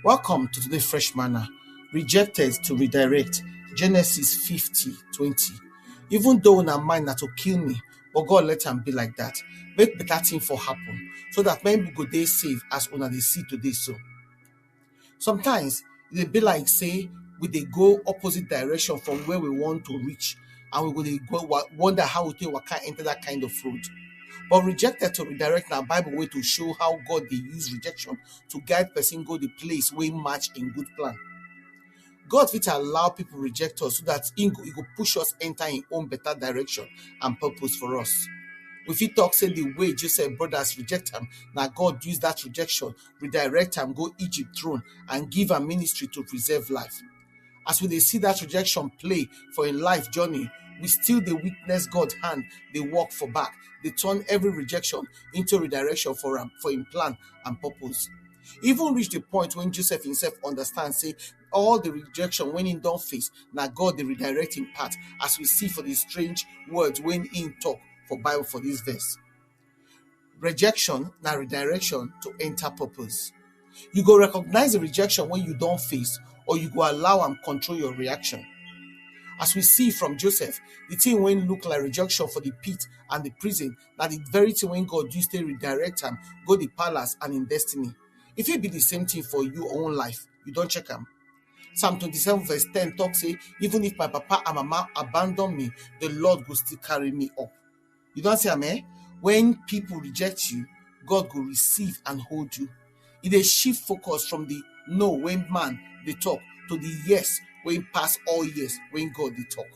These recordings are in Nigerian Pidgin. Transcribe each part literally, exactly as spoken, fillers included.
Welcome to today Fresh Manna. Rejected to redirect. Genesis fifty twenty. Even though una mind na to kill me, but God let am be like that. Make better thing for happen, so that many people go dey safe as una dey see today so. Sometimes e dey be like say we dey go opposite direction from where we want to reach, and we go dey go wa- wonder how we take waka enter that kind of road. But rejected to redirect na Bible way to show how God dey use rejection to guide person go the place wey match in good plan. God fit allow people reject us so that he go, he go push us enter in own better direction and purpose for us. We fit talk say the way Joseph brothers reject am, na God use that rejection, redirect am go Egypt throne and give am ministry to preserve life. As we dey see that rejection play for im life journey, we still dey witness God hand dey work for back, dey turn every rejection into redirection for am, for im plan and purpose. Even reach the point when Joseph himself understand say all the rejection when he don face, na God dey redirect him path, as we see for the strange words when he talk for Bible for this verse. Rejection na redirection to enter purpose. You go recognize the rejection when you don face, or you go allow am control your reaction. As we see from Joseph, the thing when look like rejection for the pit and the prison, na the very thing when God use to redirect am go the palace and in destiny. If it be the same thing for your own life, you don't check am. Psalm twenty-seven verse ten talk say, "Even if my papa and mama abandon me, the Lord will still carry me up." You don't see am, eh? When people reject you, God go receive and hold you. E dey shift focus from the no when man dey talk to the yes when pass all yes when God dey talk.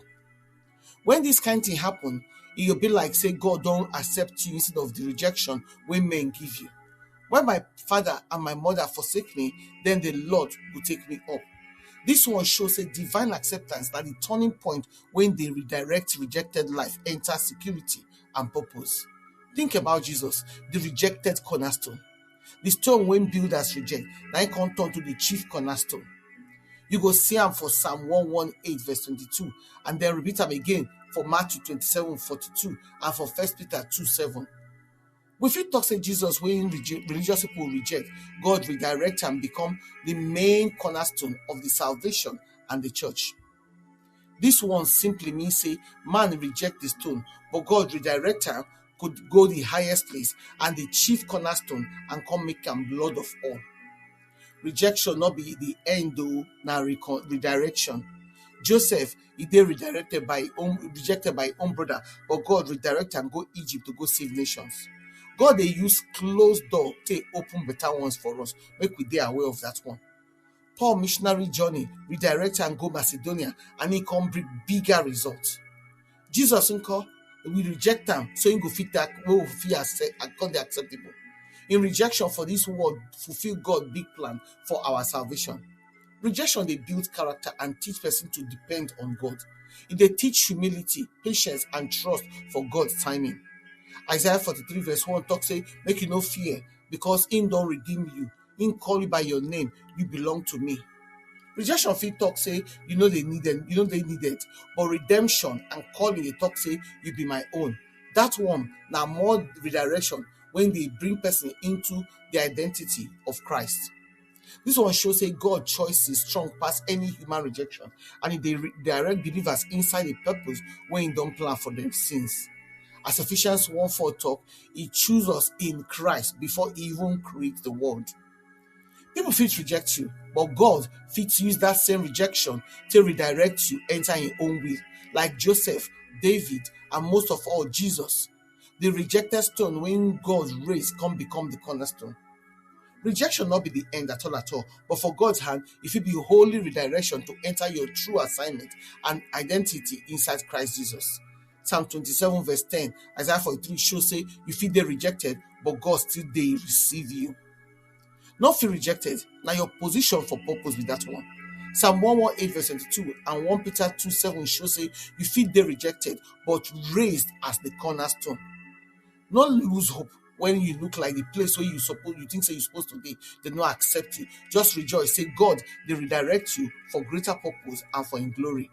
When this kind thing happen, e go be like say God don accept you instead of the rejection wey men give you. "When my father and my mother forsake me, then the Lord go take me up." This one show say divine acceptance na the turning point when they redirect rejected life enter security and purpose. Think about Jesus, the rejected cornerstone. The stone when builders reject, now it can turn to the chief cornerstone. You go see am for Psalm one one eight verse twenty-two, and then repeat am again for Matthew twenty-seven forty-two and for First Peter two seven. We fit talk say Jesus, when rege- religious people reject, God redirect and become the main cornerstone of the salvation and the church. This one simply means say man reject the stone, but God redirect am could go the highest place and the chief cornerstone and come make am Lord of all. Rejection not be the end though, na recon- redirection. Joseph, he dey redirected by his own rejected by his own brother, but God redirect and go Egypt to go save nations. God dey use closed door take open better ones for us. Make we dey aware of that one. Paul missionary journey redirect and go Macedonia, and he come bring bigger results. Jesus nko, we reject am so he go fit that wey we fit accept and come dey acceptable. In rejection for this world, fulfill God big plan for our salvation. Rejection dey build character and teach person to depend on God. E dey teach humility, patience, and trust for God's timing. Isaiah forty-three verse one talk say, "Make you no fear, because him don redeem you. Him call you by your name. You belong to me." Rejection fit talk say you no dey needed, you no dey needed, but redemption and calling dey talk say you be my own. That one na more redirection when they bring person into the identity of Christ. This one shows say God choice is strong past any human rejection, and e dey re- direct believers inside a purpose when he don plan for them since. As Ephesians one four talk, he choose us in Christ before he even create the world. People fit reject you, but God fit use that same rejection to redirect you enter your own way, like Joseph, David, and most of all, Jesus. The rejected stone when God raise come become the cornerstone. Rejection not be the end at all at all, but for God's hand, if it be holy redirection to enter your true assignment and identity inside Christ Jesus. Psalm twenty-seven verse ten, Isaiah forty-three show say you fit dey rejected, but God still dey receive you. Not feel rejected, na your position for purpose with that one. Psalm one one eight verse twenty-two and one Peter two seven show say you fit dey rejected, but raised as the cornerstone. No lose hope when you look like the place where you suppose you think say you supposed to be, they no accept you. Just rejoice, say God, they redirect you for greater purpose and for in glory.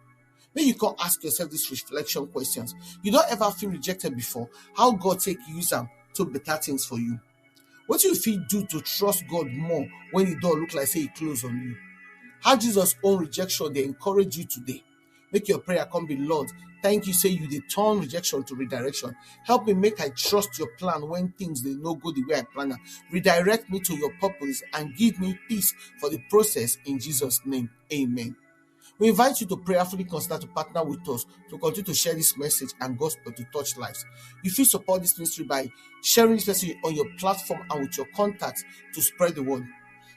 Then you can ask yourself these reflection questions. You don't ever feel rejected before. How God take use them to better things for you? Wetin you fit do to trust God more when the door look like say e close on you? How Jesus own rejection dey encourage you today? Make your prayer come be, Lord, thank you say you dey turn rejection to redirection. Help me make I trust your plan when things dey no go the way I plan am. Redirect me to your purpose and give me peace for the process in Jesus' name. Amen. We invite you to prayerfully consider to partner with us to continue to share this message and gospel to touch lives. You fit support this ministry by sharing this message on your platform and with your contacts to spread the word.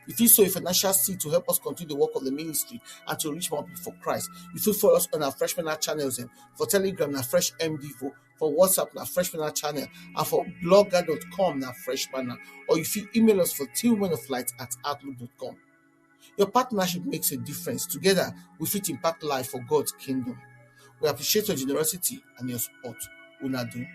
You fit sow a financial seed to help us continue the work of the ministry and to reach more people for Christ. You fit follow us on our Freshman channels, eh, for Telegram na Fresh M D four, for WhatsApp na Freshman channel, and for blogger dot com na Freshman. Or you fit email us for tillmenoflight at outlook dot com. Your partnership makes a difference. Together, we fit impact life for God's kingdom. We appreciate your generosity and your support. Una do.